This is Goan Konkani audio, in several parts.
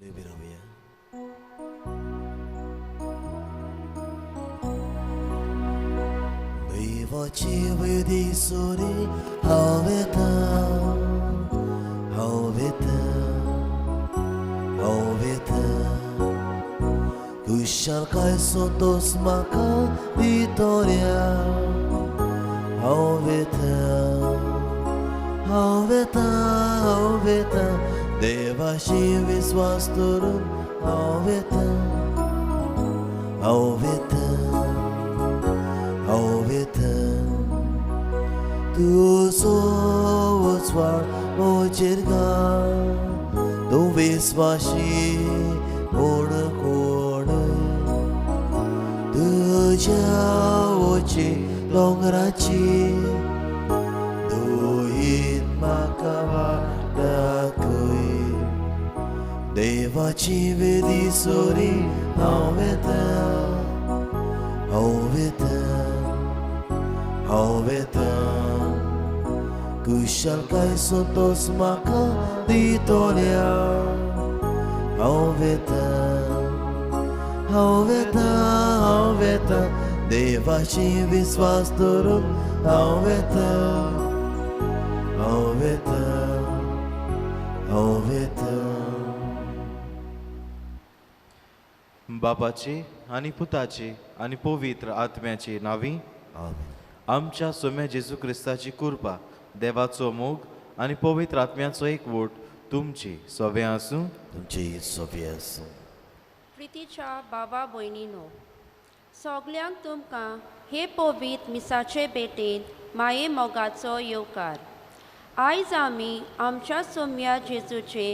उबी रावया. देवाची वेदी सुरी हांव येता, हांव येता, हांव येता. खुशालकाय संतोस म्हाका दितोल्या. हांव येता, हांव येता, हांव येता. देवाशी विस्वास दवरून हांव येता, हांव येता, हांव येता. तुजो उजवाड म्हजेर घाल, तूं विस्वाशी म्हूण कोण. तुज्या वची दोंगराची दुयीन म्हाका वाट दाखय. देवाची वेदी सोरी हांव येता, हांव येता, हांव येता. कुशालकाय संतोस म्हाका दितोल्या. हांव येता, हांव येता, हांव येता. देवाशी विस्वास दवरून हांव येता, हांव येता, हांव येता. बापाचे आनी पुताचे आनी पवित्र आत्म्याचे नांवी. आमेन. आमच्या सोम्या जेजू क्रिस्ताची कृपा, देवाचो मोग आनी पवित्र आत्म्याचो एकवट तुमची सोबें आसूं. तुमची सोबी आसूं. प्रितीच्या बाबा भयणीनो, सगल्यांक तुमकां हे पवित्र मिसाचे भेटेंत माये मोगाचो येवकार. आयज आमी आमच्या सोम्या जेजूचे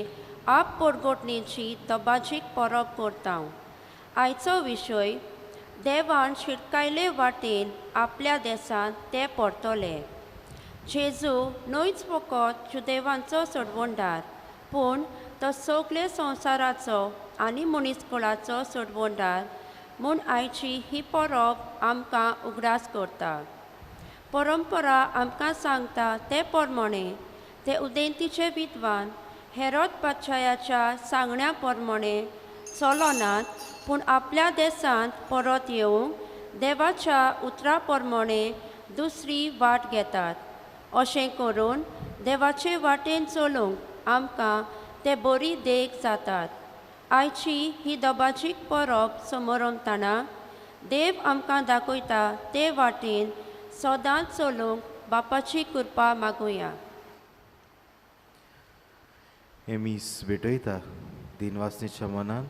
आप पोरगोटणेची दबाजीक परब करता. आयचो विशय देवान शिटकायले वाटेन आपल्या देसांत ते परतले. जेजू न्हयच फकत जुदेवांचो सोडवणदार, पूण तो सगळे संवसाराचो आनी मनीसकुळाचो सोडवणदार म्हूण आयची ही परब आमकां उगडास करता. परंपरा आमकां सांगता ते प्रमाणे ते उदेंतीचे विद्वान हेरोद बादशायाच्या सांगण्या प्रमाणे चलनात, पूण आपल्या देसांत परत येवंक देवाच्या उतरा प्रमाणे दुसरी वाट घेतात. अशें करून देवाचे वाटेन चलूंक आमकां ते बरी देख जातात. आयची ही दबाजीक परब समरमतना देव आमकां दाखयता ते वाटेन सदांच चलूंक बापाची कृपा मागुया. हे मीस भेटयता दिनवासनीच्या मनान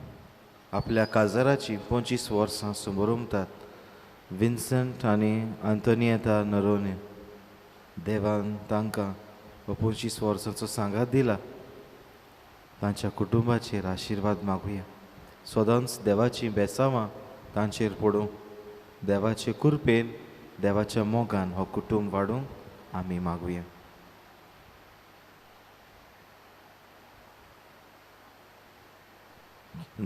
आपल्या काजाराची 25 वर्सां समोरमतात विन्संट आनी आंतोनियता नरोने. देवान तांकां हो 25 वर्सांचो सांगात दिला. तांच्या कुटुंबाचेर आशिर्वाद मागुया. सदांच देवाचीं बेसावां तांचेर पडूं. देवाचे कृपेन, देवाच्या मोगान हो कुटुंब वाडूंक आमी मागुया.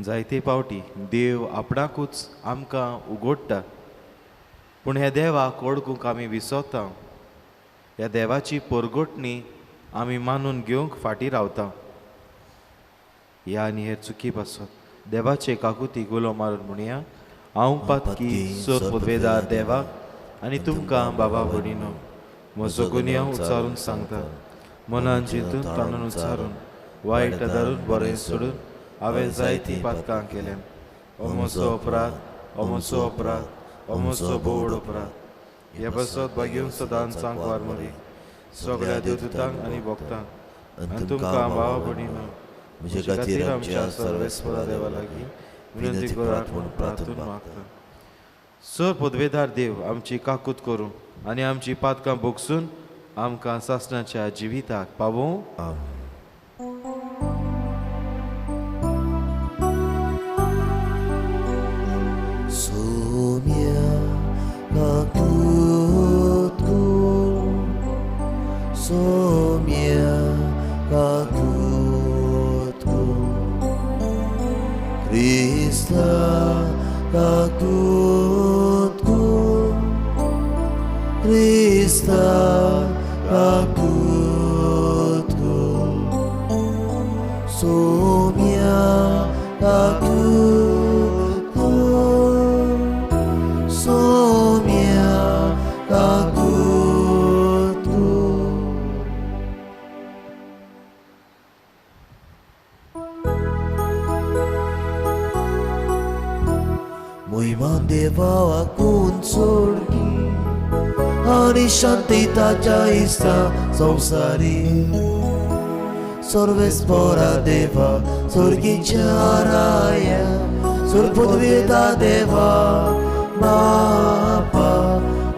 जायते पावटी देव आपणाकूच आमकां उगडटा, पूण ह्या देवाक वळखूंक आमी विसरता. ह्या देवाची परगटणी आमी मानून घेवंक फाटीं रावता. ह्या आनी हेर चुकी पासत देवाचे काकुती गुलो मारून म्हणया, हांव पातकी सोद पदवेदार देवाक आनी तुमकां बाबा भयणीनो म्हजो गुन्यांव उच्चारून सांगता. मनान चिंतून ताणून उच्चारून वायट आदारून बरें सोडून हांवें जायतीं पातकां केल्या. हो म्हजो अपराध, हो म्हजो अपराध, हो म्हजो भोवड अपराध. हे पासत भाग्यून सदांच सांकवार मरी सगळ्या देवदूतांक आनी भक्तांक आनी तुमकां भावा भयणीनो म्हजे खातीर आमच्या सर्वेस्परा देवा लागीं विनंती करात म्हूण प्रार्थना मागता. सर पदवेदार देव आमची काकूत करूं आनी आमची पातकां भोगसून आमकां सासणाच्या जिविताक पावोवं. आमेन. सोम्या काकूत कर, सोम्या काकूत कर, क्रिस्ता काकूत कर, क्रिस्ता काकूत कर, सोम्या मोहिमान देवाकून सोडगी आनी शांती ताच्या इस्ता संवसारी. सर्वेस्परा देवा स्वर्गीच्या राया सुरपुदविता देवा बापा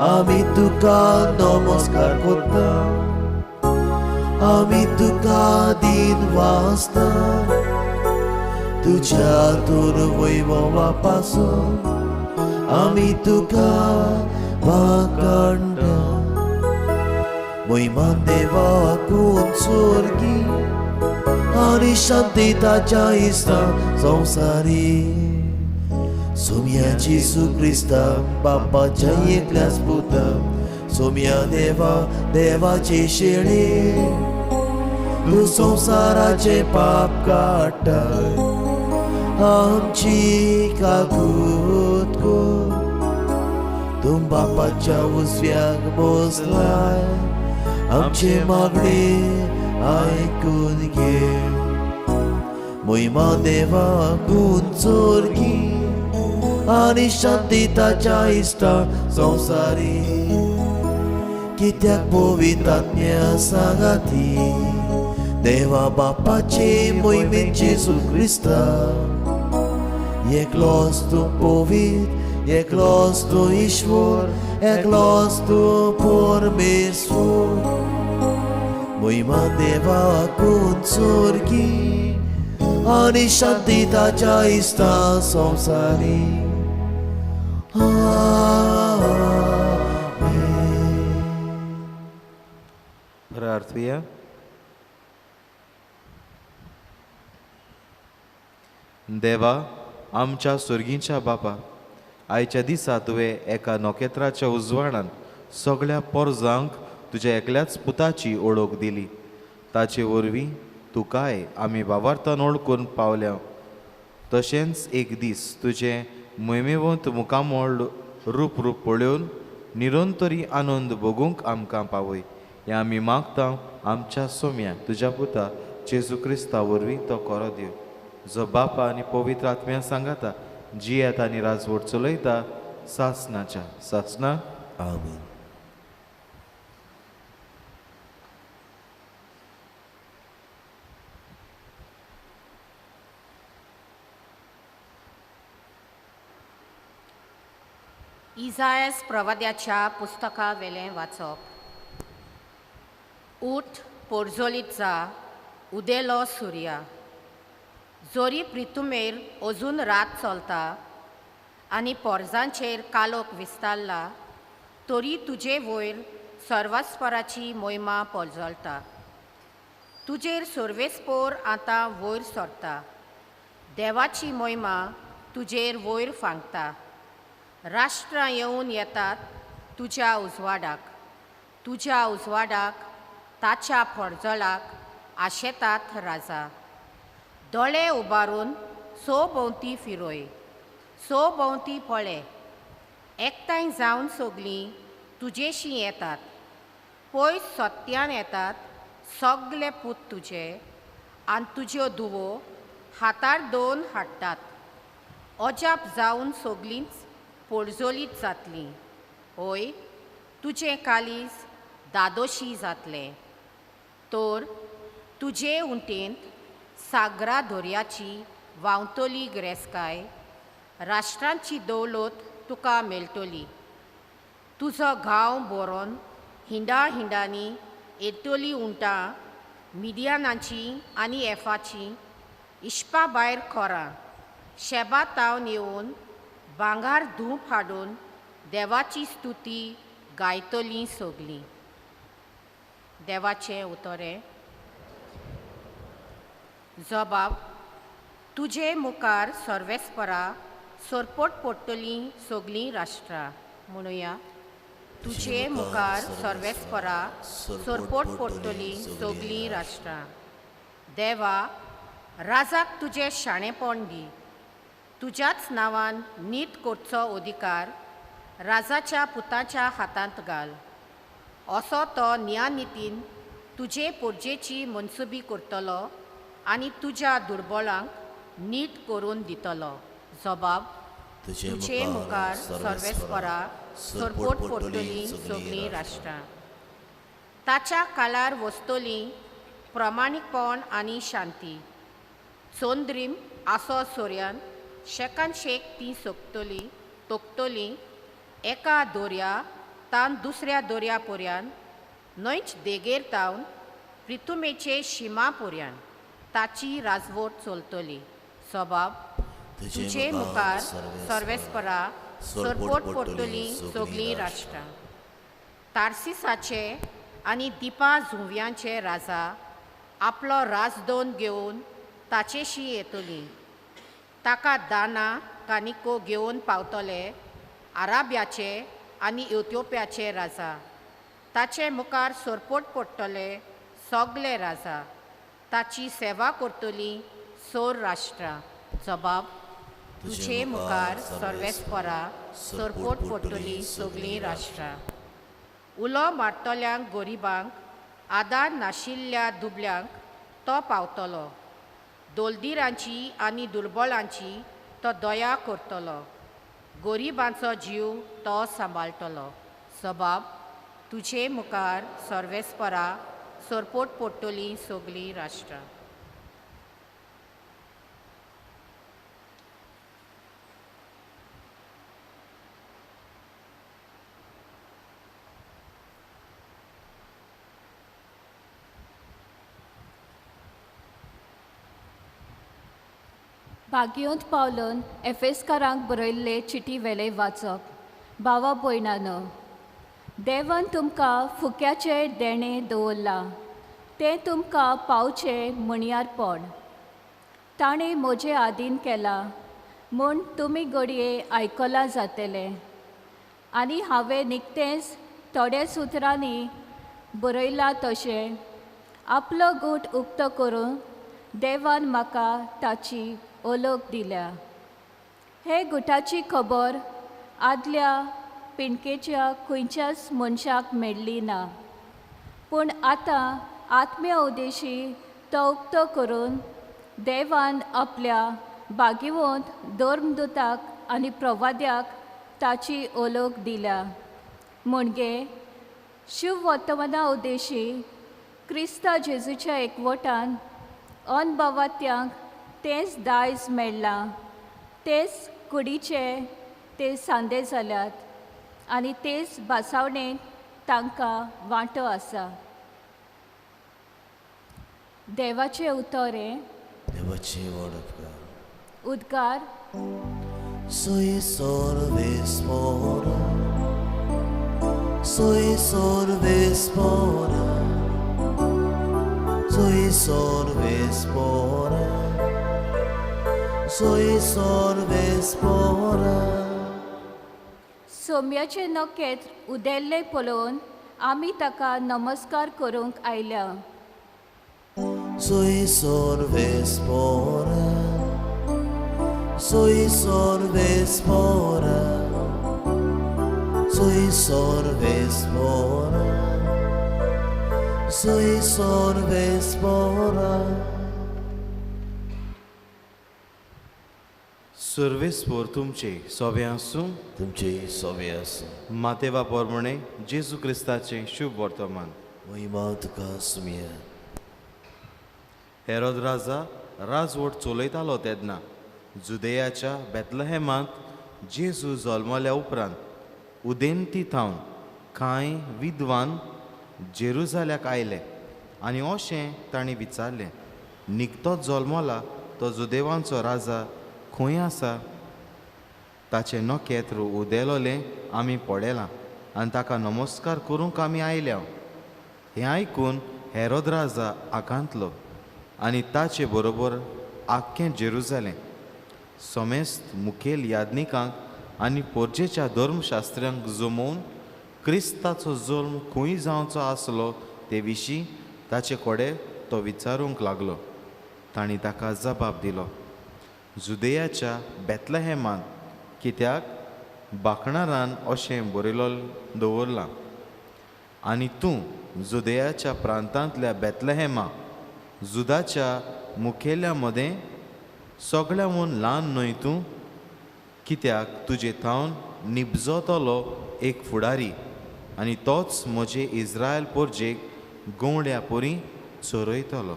आमी तुका नमस्कार करता, आमी तुका दिन वाचता. तुज्या तुर्वैभवा पासून आमी तुका वाकांडा. मोहिमान देवाकून स्वर्गी आनी शांती ताच्या इस्ता संवसारी. सोम्या जेजू क्रिस्ता बापाच्या एकल्याच पुता सोम्या देवा देवाची शेळी तूं संवसाराचे पाप काडटा आमची काकूत कर. तूं बापाच्या उजव्याक बसलाय आमचे मागणे आयकून घे. मोहिमा देवाकून स्वर्गी आनी शांती ताच्या इश्टा संवसारी. कित्याक पवित्र आत्म्या सांगाती देवा बापाचे मोहिमेन जेजू क्रिस्ता. एकलोच तूं पवित्र, एकलोच तूं ईश्वर, एकलोच तूं परमेश्वर. मोहिमा देवाकून स्वर्गी आनी शांती ताच्या इस्ता संवसारी. प्रार्थुया. देवा आमच्या सुर्गींच्या बापा, आयच्या दिसा तुवें एका नखेत्राच्या उजवाडान सगळ्या पोरजांक तुज्या एकल्याच पुताची ओळख दिली. ताचे वरवीं तुकाय आमी बाबार्थान ओळखून पावल्या. तशेंच एक दीस तुजें मोहिमेवंत मुखामळ रूप रूप पळोवन निरंतरी आनंद भोगूंक आमकां पावय. हें आमी मागता आमच्या सोम्या तुज्या पुता जेजू क्रिस्ता वरवीं तो करो दिव, जो बापा आनी पवित्र आत्म्या सांगाता जियेता आनी राजवट चलयता सासनाच्या सासना. आमेन. इजायस प्रवाद्याच्या पुस्तका वेलें वाचप. उठ पोरजोलीत जा, उदेलो सुर्या. जोरी प्रितुमेर अजून रात चलता आनी पोरजांचेर कालोख विस्तारला, तरी तुजे वयर सर्वस्पराची मोहिमा पोरजळटा. तुजेर सर्वेस्पोर आतां वयर सरता, देवाची मोहिमा तुजेर वयर फांकता. राष्ट्रां येवन येतात तुज्या उजवाडाक, तुज्या उजवाडाक ताच्या पोरजळाक आशेतात राजा. दोळे उबारून सो भोंवती फिरय, सो भोंवती पळय, एकठांय जावन सगलीं तुजेशी येतात. पयस सत्यान येतात सगले पूत तुजे आनी तुज्यो धुवो हातार दोन हाडटात. अजाप जावन सगलींच पोरजोलीत जातलीं. हय, तुजें कालीज दादोशी जातलें. तर तुजे उंटेंत सागरा दर्याची व्हांवतली गिरेस्काय, राष्ट्रांची दौलत तुका मेळटली. तुजो गांव भरोन हिंडा हिंडांनी येतली उंटां मिडियानाची आनी एफाची इश्पा भायर खोरां शेबा तावन येवन भांगार धूप हाडून देवाची स्तुती गायतलीं सगलीं. देवाचें उतरें. जबाब तुजे मुखार सर्वेस्परा सरपट पडटलीं सगलीं राष्ट्रां. म्हणुया, तुजे मुखार सर्वेस्परा सरपट पडटलीं सगलीं राष्ट्रां. देवा, राजाक तुजें शाणेपण दी, तुज्याच नांवान नीत करचो अधिकार राजाच्या पुताच्या हातांत घाल. असो तो न्यायनितीन तुजे पोरजेची मनसुबी करतलो आनी तुज्या दुर्बळांक नीट करून दितलो. जबाब तुजे मुखार सर्वेस्परा सरपोट पडटलीं सगळीं राष्ट्रां. ताच्या काळार वसतलीं प्रमाणीकपण आनी शांती. चंद्रीम आसो सोऱ्यान शेकान शेक ती सोकतली तोकतली एका दोर्या तान दुसऱ्या दोर्या पोऱ्यान न्हंयच देगेर तावन प्रिथुमेचे शिमा पोऱ्यान ताची राजवट चलतली. सबाब तुजे मुखार सर्वेस्परा सरपोट पडटलीं सगळीं राष्ट्रां. तार्सिसाचे आनी दिपा जुंव्यांचे राजा आपलो राजदोन घेवन ताचेशी येतली. ताका दाना कानिको घेवन पावतले आराब्याचे आनी इथिओपियाचे राजा. ताचे मुखार सरपोट पडटले सगळे राजा. ताची सेवा करतली सोर राष्ट्रां. जबाब तुजे मुखार सर्वेस्परा सरपोट पडटली सगळीं राष्ट्रां. उलो मारतल्यांक गरिबांक आदार नाशिल्ल्या दुबल्यांक तो पावतलो. दोलदिरांची आनी दुर्बळांची तो दया करतलो. गरिबांचो जीव तो सांबाळटलो. सबाब तुजे मुखार सर्वेस्परा सरपोट पडटलीं सगळीं राष्ट्रां. भाग्योंत पावलन एफेस्कारांक बरयल्ले चिटी वेले वाचप. भावा भयणानो, देवान तुमकां फुक्याचें देणें दवरलां तें तुमकां पावचें म्हणयारपण. ताणें म्हजें आदीन केलां म्हूण तुमी घडये आयकलां जातलें आनी हांवें निकतेंच थोड्याच उतरांनी बरयलां तशें आपलो गूट उक्तो करून देवान म्हाका ताची ओळख दिल्या. हे गुटाची खबर आदल्या पिणकेच्या खंयच्याच मनशाक मेळ्ळी ना, पूण आतां आत्म्या उदेशी तो उक्तो करून देवान आपल्या भाग्यवंत धर्मदूताक आनी प्रवाद्याक ताची ओळख दिल्या. म्हणजे शुभवर्तमाना उदेशी क्रिस्ता जेजूच्या एकवटान अनभावात्यांक तेंच दायज मेळ्ळां, तेच कुडीचे ते सांदे जाल्यात आनी तेच भासावणेंत तांकां वांटो आसा. देवाचें उतर हें. देवाचें व्हड उपकार. उद्गार. Soy sorvespora, soy sorvespora, soy sorvespora, soy sorvespora. सोम्याचें नखेत्र उदेल्लें पळोवन आमी ताका नमस्कार करूंक आयल्या. Soy sorvespora, soy sorvespora, soy sorvespora, soy sorvespora. सर्वेस्पोर तुमचे सोबे आसूं. तुमचे सोबे आसूं. मातेवा पोरमणे जेजू क्रिस्ताचें शुभ वर्तमान. महिमा तुका सुमया. हेरोद राजा राजवट चलयतालो तेन्ना जुदेयाच्या बेतलहेमांत जेजू जल्मल्या उपरांत उदेंती थावन कांय विद्वान जेरुजाल्याक आयले आनी अशें तांणी विचारलें, निकतोच जल्मला तो जुदेवांचो राजा खंय आसा? ताचें नखेत्र उदेलोलें आमी पळयलां आनी ताका नमस्कार करूंक आमी आयल्या. हें आयकून हेरोद राजा आकांतलो आनी ताचे बरोबर आख्खें जेरुजालें समेस्त मुखेल याज्ञिकांक आनी पोरजेच्या धर्मशास्त्र्यांक जमोवन क्रिस्ताचो जल्म खंय जावचो आसलो ते विशीं ताचे कडेन तो विचारूंक लागलो. तांणी ताका जबाब दिलो, जुदेयाच्या बेतलहेमांत, कित्याक बाकणारान अशें बरयलो दवरलां, आनी तूं जुदेयाच्या प्रांतांतल्या बेतलहेमा जुदाच्या मुखेल्या मदें सगळ्यांहून ल्हान न्हय तूं, कित्याक तुजे थावन निबजतलो एक फुडारी आनी तोच म्हजे इस्रायल पोरजेक गवड्या पोरी चरयतलो.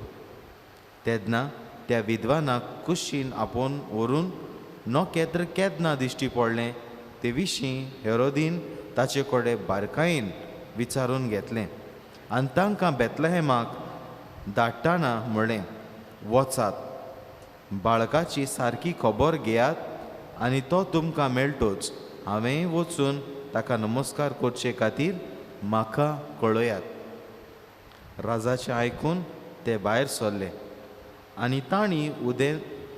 तेन्ना त्या विद्वानाक कुशीन आपोवन व्हरून नखेत्र केन्ना दिश्टी पडलें ते विशीं हेरोदीन ताचे कडेन बारकायेन विचारून घेतलें आनी तांकां बेतलहेमाक धाडटाना म्हणलें, वचात, बाळकाची सारकी खबर घेयात आनी तो तुमकां मेळटोच हांवें वचून ताका नमस्कार करचे खातीर म्हाका कळयात. राजाचें आयकून ते भायर सरले आनी तांणी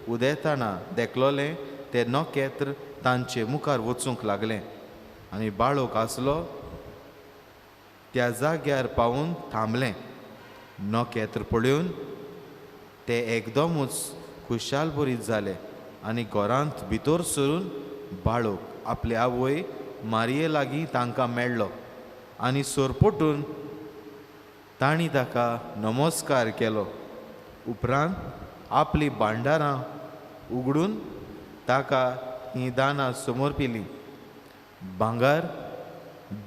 उदेताना देखलोलें तें नखेत्र तांचे मुखार वचूंक लागलें आनी बाळक आसलो त्या जाग्यार पावून थांबलें. नखेत्र पळोवन ते एकदमूच खुशालभरीत जाले आनी घरांत भितर सरून बाळक आपले आवय मारये लागीं तांकां मेळ्ळो आनी सरपटून तांणी ताका नमस्कार केलो. उपरांत आपली भांडारां उगडून ताका हीं दानां समर्पिलीं, भांगर,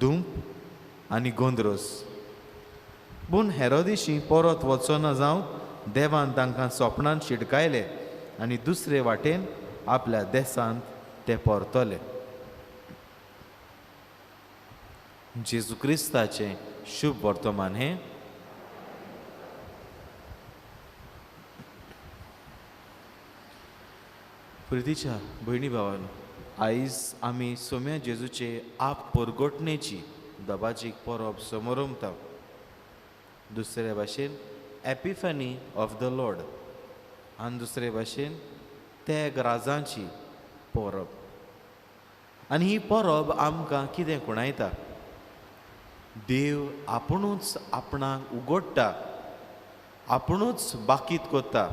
धूप आनी गोंद्रोस. पूण हेरोदिशी परत वचना जावन देवान तांकां सोपणान शिडकायले आनी दुसरे वाटेन आपल्या देसांत ते परतले. जेजू क्रिस्ताचें शुभ वर्तमान हें. प्रितीच्या भयणी भावानो, आयज आमी सोम्या जेजूचे आप परगटणेची दबाजीक परब समरमता. दुसरे भाशेन एपिफनी ऑफ the Lord आनी दुसरे भाशेन तेग राजांची परब. आनी ही परब आमकां कितें खुणायता? देव आपुणूच आपणाक उगडटा, आपुणूच बाकीत करता.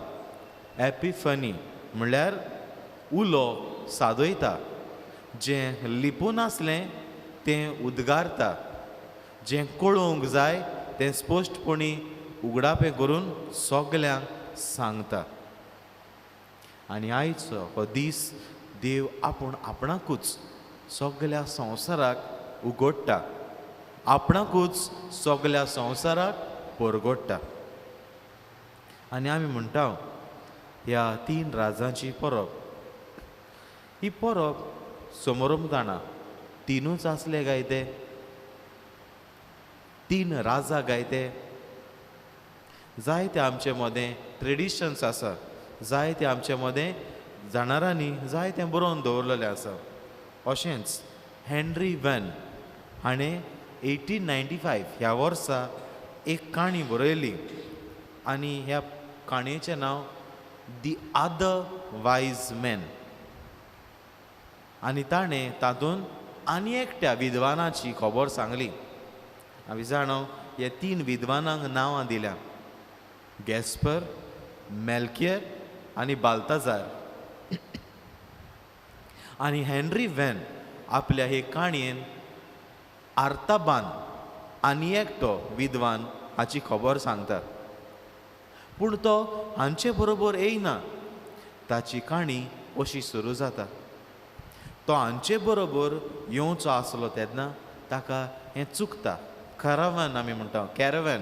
एपिफनी म्हणल्यार उलो सादयता, जें लिपून आसलें तें उद्गारता, जें कळोवंक जाय तें स्पश्टपणी उगडापें करून सगल्यांक सांगता. आनी आयचो हो दीस देव आपूण आपणाकूच सगल्या संवसाराक उगडटा, आपणाकूच सगल्या संवसाराक परगडटा. आनी आमी म्हणटा ह्या तीन राजांची परब. ही परब समरमताना तिनूच आसले काय ते? तीन राजा काय ते? जायते आमचे मदें ट्रेडिशन्स आसा, जायते आमचे मदें जाणारांनी जायतें बरोवन दवरलेलें आसा. अशेंच हेनरी वेन हाणें 1895 ह्या वर्सा एक काणी बरयली आनी ह्या काणयेचें नांव दी अदर वायज मॅन. आनी ताणें तातूंत आनी एकट्या विद्वानाची खबर सांगली. आमी जाणा ह्या तीन विद्वानांक नांवां दिल्या, गॅस्पर, मेल्कियर आनी बाल्ताजार. आनी हेनरी वेन आपल्या हे काणयेन आर्ताबान आनी एकटो विद्वान हाची खबर सांगता, पूण तो हांचे बरोबर येयना. ताची काणी अशी सुरू जाता. तो हांचे बरोबर येवचो आसलो तेन्ना ताका हें चुकता. कॅरावन आमी म्हणटा, कॅरवन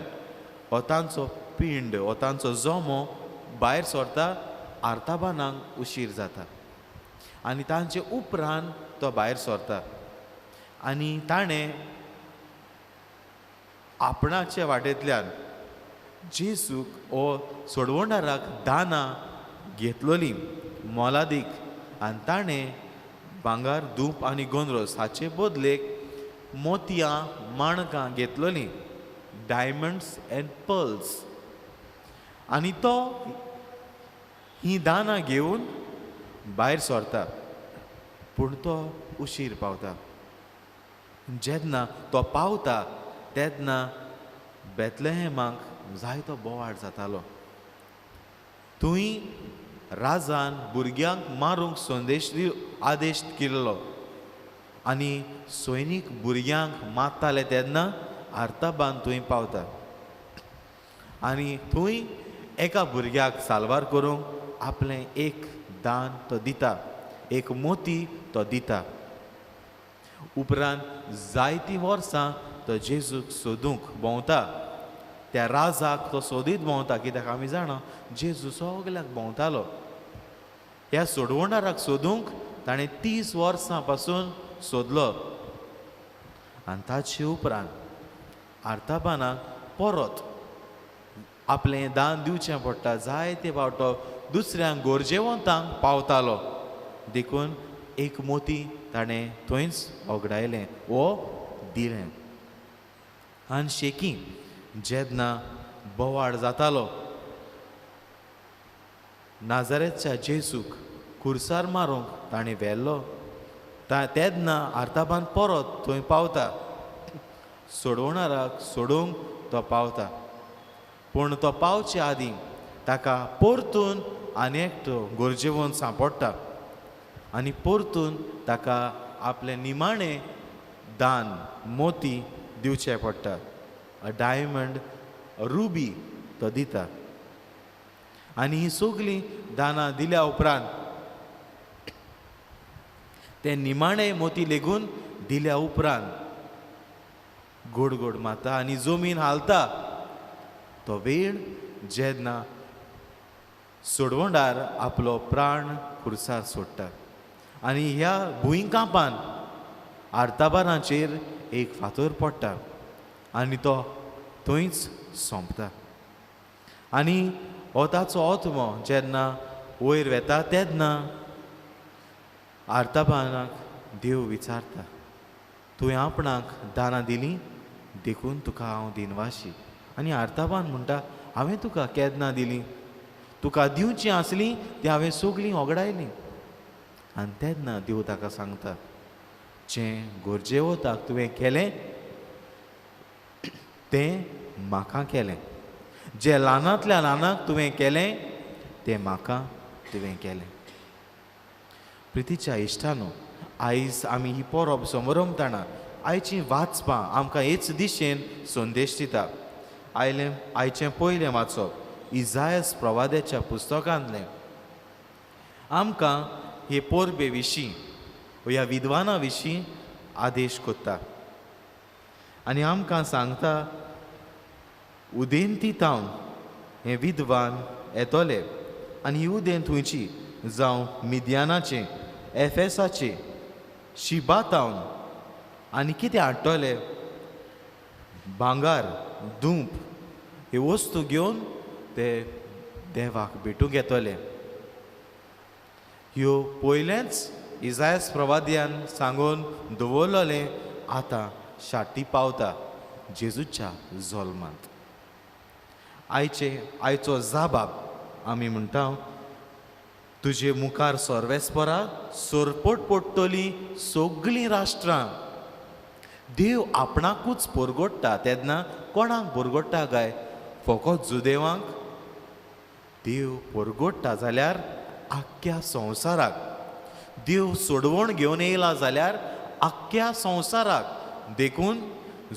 हो तांचो पिंड, हो तांचो जमो भायर सरता, आर्ताबानाक उशीर जाता आनी तांचे उपरांत तो भायर सरता आनी ताणें आपणाचे वाटेंतल्यान जेजूक हो सोडवणाराक दानां घेतलोली मोलादीक आनी ताणें भांगर, धूप आनी गोंद्रोस हाचे बदलेक मोतयां, माणकां घेतलोलीं, डायमंड्स एंड पर्ल्स. आनी तो हीं दानां घेवन भायर सरता, पूण तो उशीर पावता. जेन्ना तो पावता तेन्ना बेतलेहेमाक जायतो बोवाळ जातालो. थंय राजान भुरग्यांक मारूंक संदेश आदेश केल्लो आनी सैनीक भुरग्यांक मारताले तेन्ना आर्ताबान थंय पावता आनी थंय एका भुरग्याक साल्वार करूंक आपलें एक दान तो दिता, एक मोती तो दिता. उपरांत जायतीं वर्सां तो जेजूक सोदूंक भोंवता. त्या राजाक तो सोदीत भोंवता, कित्याक आमी जाणा जेजू सगल्याक भोंवतालो. ह्या सोडवणाराक सोदूंक ताणें 30 वर्सां पासून सोदलो. आनी ताचे उपरांत आर्ताबानाक परत आपलें दान दिवचें पडटा. जायते फावटो दुसऱ्यांक गरजेवंतांक पावतालो, देखून एक मोती ताणें थंयच ओगडायलें वो दिलें. आनी शेकी जेन्ना बोवाळ जातालो, नाजारेच्या जेजूक खुर्सार मारूंक ताणें व्हेल्लो, तेन्ना आर्ताबान परत थंय पावता. सोडवणाराक सोडूंक तो पावता, पूण तो पावचे आदीं ताका परतून आनी एकटो गरजेवन सांपडटा आनी परतून ताका आपलें निमाणें दान मोती दिवचें पडटा. अ डायमंड, रुबी तो दिता. आनी ही सगळीं दानां दिल्या उपरांत तें निमाणें मोती लेगून दिल्या उपरांत गोड गोड माता आनी जमीन हालता. तो वेळ जेन्ना सोडवणार आपलो प्राण खुर्सार सोडटा आनी ह्या भुंयकांपान आर्ताबाराचेर एक फातर पडटा आनी तो थंयच सोंपता. आनी हो ताचो आत्मो जेन्ना वयर वेता तेन्ना आर्ताबानाक देव विचारता, तुवें आपणाक दानां दिलीं देखून तुका हांव दिनवाशी. आनी आर्ताबान म्हणटा, हांवें तुका केन्ना दिलीं? तुका दिवचीं आसलीं ती हांवें सगळीं ओगडायलीं. आनी तेन्ना देव ताका सांगता, जें गरजेवताक तुवें केलें तें म्हाका केलें, जें ल्हानांतल्या ल्हानाक तुवें केलें तें म्हाका तुवें केलें. प्रितीच्या इश्टानो, आयज आमी ही परब समरमताना आयचीं वाचपां आमकां हेच दिशेन संदेश दिता. आयलें आयचें पयलें वाचप इजायस प्रवाद्याच्या पुस्तकांतलें आमकां हे परबे विशीं ह्या विद्वाना विशीं आदेश कोत्ता आनी आमकां सांगता, उदेंती तावन हे विद्वान येतले आनी ही उदेंत खंयची, जावं मिद्यानाचें, एफेसाचें, शिबा तावन आनी कितें हाडटले, भांगार, धूप ही वस्तू घेवन ते देवाक भेटूंक येतले. ह्यो पयलेंच इजायस प्रवाद्यान सांगून दवरलेलें आतां शाटी पावता जेजूच्या जल्मांत. आयचे आयचो जाबाब आमी म्हणटा, तुजे मुखार सर्वेस्परा सरपट पडटली सगळीं राष्ट्रां. देव आपणाकूच परगोडटा तेन्ना कोणाक परगोडटा काय? फकत जुदेवांक? देव परगोडटा जाल्यार आख्ख्या संवसाराक. देव सोडवण घेवन येयला जाल्यार आख्ख्या संवसाराक. देखून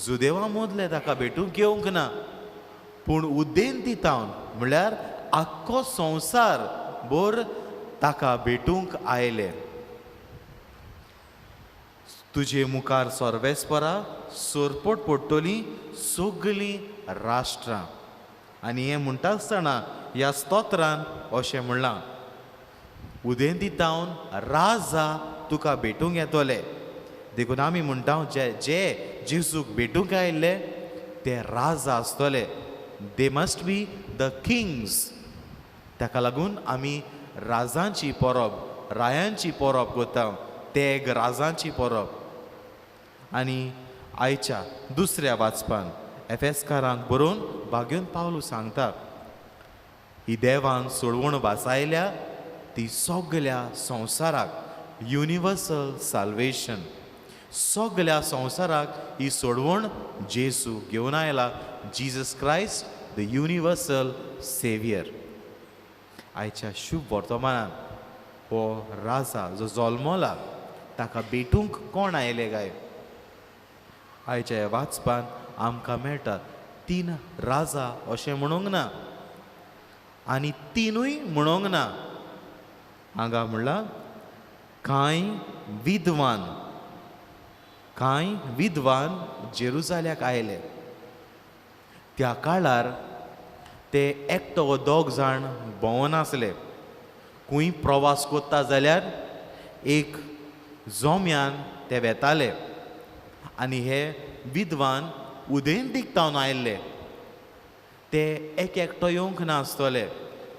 जुदेवा मदले ताका भेटूंक येवंक ना, पूण उदेंती तावन म्हणल्यार आख्खो संवसार भर ताका भेटूंक आयले. तुजे मुखार सर्वेस्परा सरपट पडटली सगळीं राष्ट्रां. आनी हें म्हणटा आसतना ह्या स्तोत्रान अशें म्हणलां, उदेंती तावन राजा तुका भेटूंक येतले. देखून आमी म्हणटा, जे जे जेजूक भेटूंक आयिल्ले ते राजा आसतले. They must be the kings. ताका लागून आमी राजांची परब, रायांची परब करता, तेग राजांची परब. आनी आयच्या दुसऱ्या वाचपान एफेसकारांक बरोवन भाग्योन पावलू सांगता, ही देवान सोडवण वासायल्या ती सगल्या संवसाराक, युनिवर्सल साल्वेशन. सगल्या संवसाराक ही सोडवण जेजू घेवन आयला, Jesus Christ the universal saviour. आयच्या शुभ वर्तमानान हो राजा जो जल्मला ताका भेटूंक कोण आयले काय? आयच्या ह्या वाचपान आमकां मेळटा 3 राजा अशें म्हणूंक ना आनी 3 म्हणूंक ना. हांगा म्हणलां कांय विद्वान, कांय विद्वान जेरुजाल्याक आयले. त्या काळार ते एकटो वो दोग जाण भोंवनासले. खंय प्रवास कोत्ता जाल्यार एक जोम्यान ते वेताले आनी हे विद्वान उदेंतीक तावन आयिल्ले. ते एक एकटो येवंक नासतले,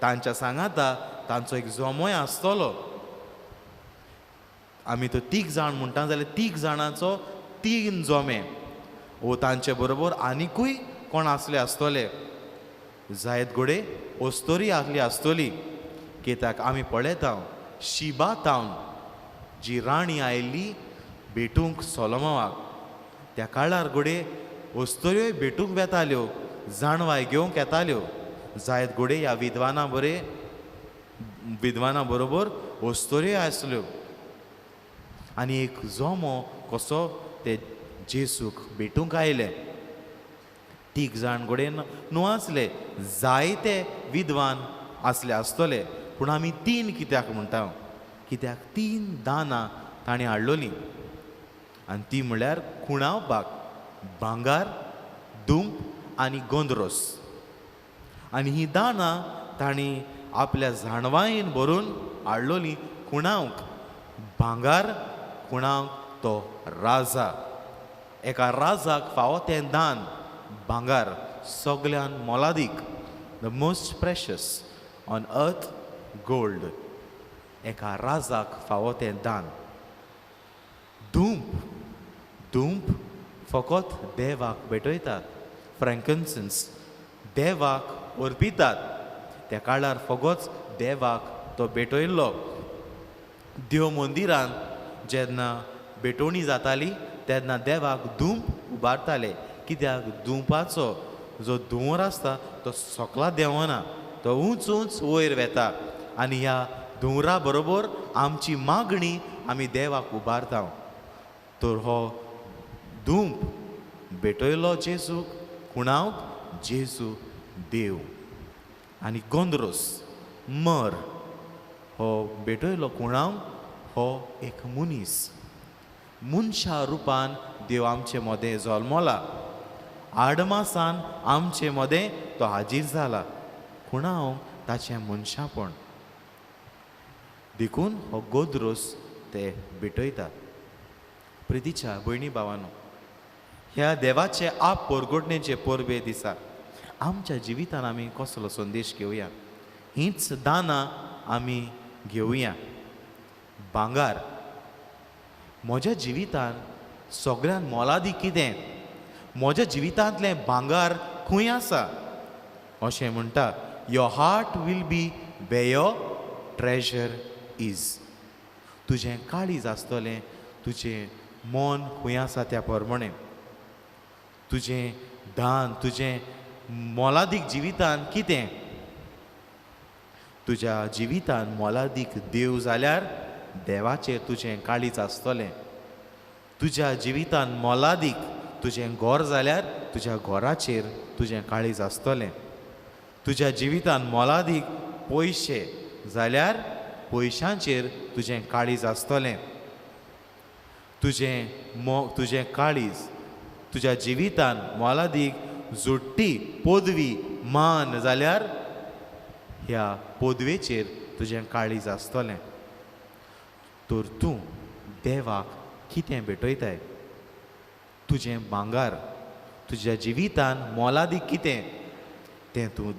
तांच्या सांगाता तांचो एक जोमोय आसतलो. आमी तो तीग जाण म्हणटा जाल्यार तीग जाणांचो तीन जोमे वो तांचे बरोबर आनिकूय कोण आसले आसतले. जायत घोडे ओस्तोरी आसली आसतली, कित्याक आमी पळयता शिबा तावन जी राणी आयिल्ली भेटूंक सोलोमावाक, त्या काळार घोडे ओस्तोऱ्योय भेटूंक वेताल्यो, जाणवाय घेवंक येताल्यो. जायत घोडे ह्या विद्वाना बरे विद्वाना बरोबर ओस्तोऱ्योय आसल्यो. आनी एक जोमो कसो ते जेसूक भेटूंक आयले. तीग जाण घोडे न्हू आसले, जायते विद्वान आसले आसतले, पूण आमी तीन कित्याक म्हणटा? कित्याक तीन दानां ताणें हाडलोलीं आनी ती म्हणल्यार खुणावपाक भांगार, दुंप आनी गोंद्रोस. आनी ही दानां तांणी आपल्या जाणवायेन भरून हाडलोलीं खुणावंक भांगार, खुणावंक तो राजा, एका राजाक फावो तें दान भांगार, सगल्यान मोलादीक, the most precious on earth gold, एका राजाक फावो तें दान. धूंप, धूंप फकत देवाक भेटयतात, फ्रँकन्सन्स देवाक अर्पितात. त्या काळार फकत देवाक तो भेटयल्लो. देव मंदिरान जेन्ना भेटवणी जाताली तेन्ना देवाक धूंप उबारताले, कित्याक धुंपाचो जो धुंवर आसता तो सकला देंवना, तो उंच उंच वयर वेता आनी ह्या धुंवरा बरोबर आमची मागणी आमी देवाक उबारता. तर हो धूंप भेटयलो जेजूक, खुणावक जेजू देव. आनी गोंद्रोस मर हो भेटयलो खुणावक हो एक मनीस, मनशा रुपान देव आमचे मदें जल्मला, आडमासान आमचे मदें तो हाजीर जाला, खुणावंक ताचें मनशापण. देखून हो गोद्रोस ते भेटयतात. प्रितीच्या भयणी भावानो, ह्या देवाचे आप परगटणेचे परबे दिसा आमच्या जिवितान आमी कसलो संदेश घेवया? हीच दानां आमी घेवया. भांगार, म्हज्या जिवितान सगळ्यान मोलादीक कितें? म्हज्या जिवितांतलें भांगार खंय आसा? अशें म्हणटा, your heart will be where your treasure is. तुजें काळीज आसतलें तुजें मन खंय आसा त्या प्रमाणें. तुजें दान, तुजें मोलादीक जिवितान कितें? तुज्या जिवितान मोलादीक देव जाल्यार देवाचेर तुजें काळीज आसतलें. तुज्या जिवितान मोलादीक तुजें घर जाल्यार तुज्या घराचेर तुजें काळीज आसतलें. तुज्या जिवितान मोलादीक पयशे जाल्यार पयशांचेर तुजें काळीज आसतलें. तुजें तुजें काळीज तुज्या जिवितान मोलादीक जोडटी पदवी मान जाल्यार ह्या पदवेचेर तुजें काळीज आसतलें. तर तूं देवाक कितें भेटयताय? तुजें भांगार, तुज्या जिवितान मोलादीक कितें तें तूं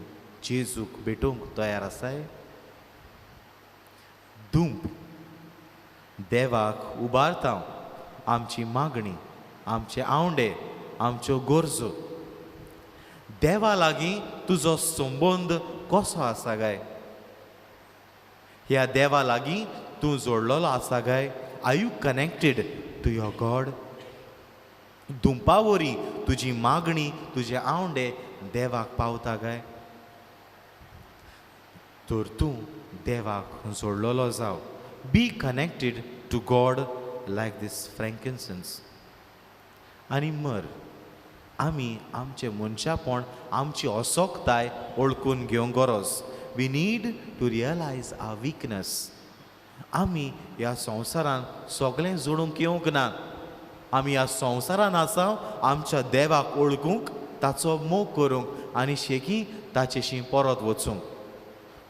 जेजूक भेटोवंक तयार आसाय? धूंप, देवाक उबारता आमची मागणी, आमचे आवंडे, आमच्यो गरजो. देवा लागीं तुजो संबंद कसो आसा काय? ह्या देवा लागीं तूं जोडलेलो आसा काय? Are you connected to your God? धुंपा वरी तुजी मागणी, तुजे आवंडे देवाक पावता काय? तर तूं देवाक जोडलेलो जाव. Be connected to God like this frankincense. आनी मर, आमी आमचें मनशापण, आमची असोकताय वळखून घेवंक गरज. We need to realise our weakness. आमी ह्या संवसारान सगळें जोडूंक येवंक ना. आमी ह्या संवसारान आसा आमच्या देवाक वळखूंक, ताचो मोग करूंक आनी शेकी ताचेशी परत वचूंक.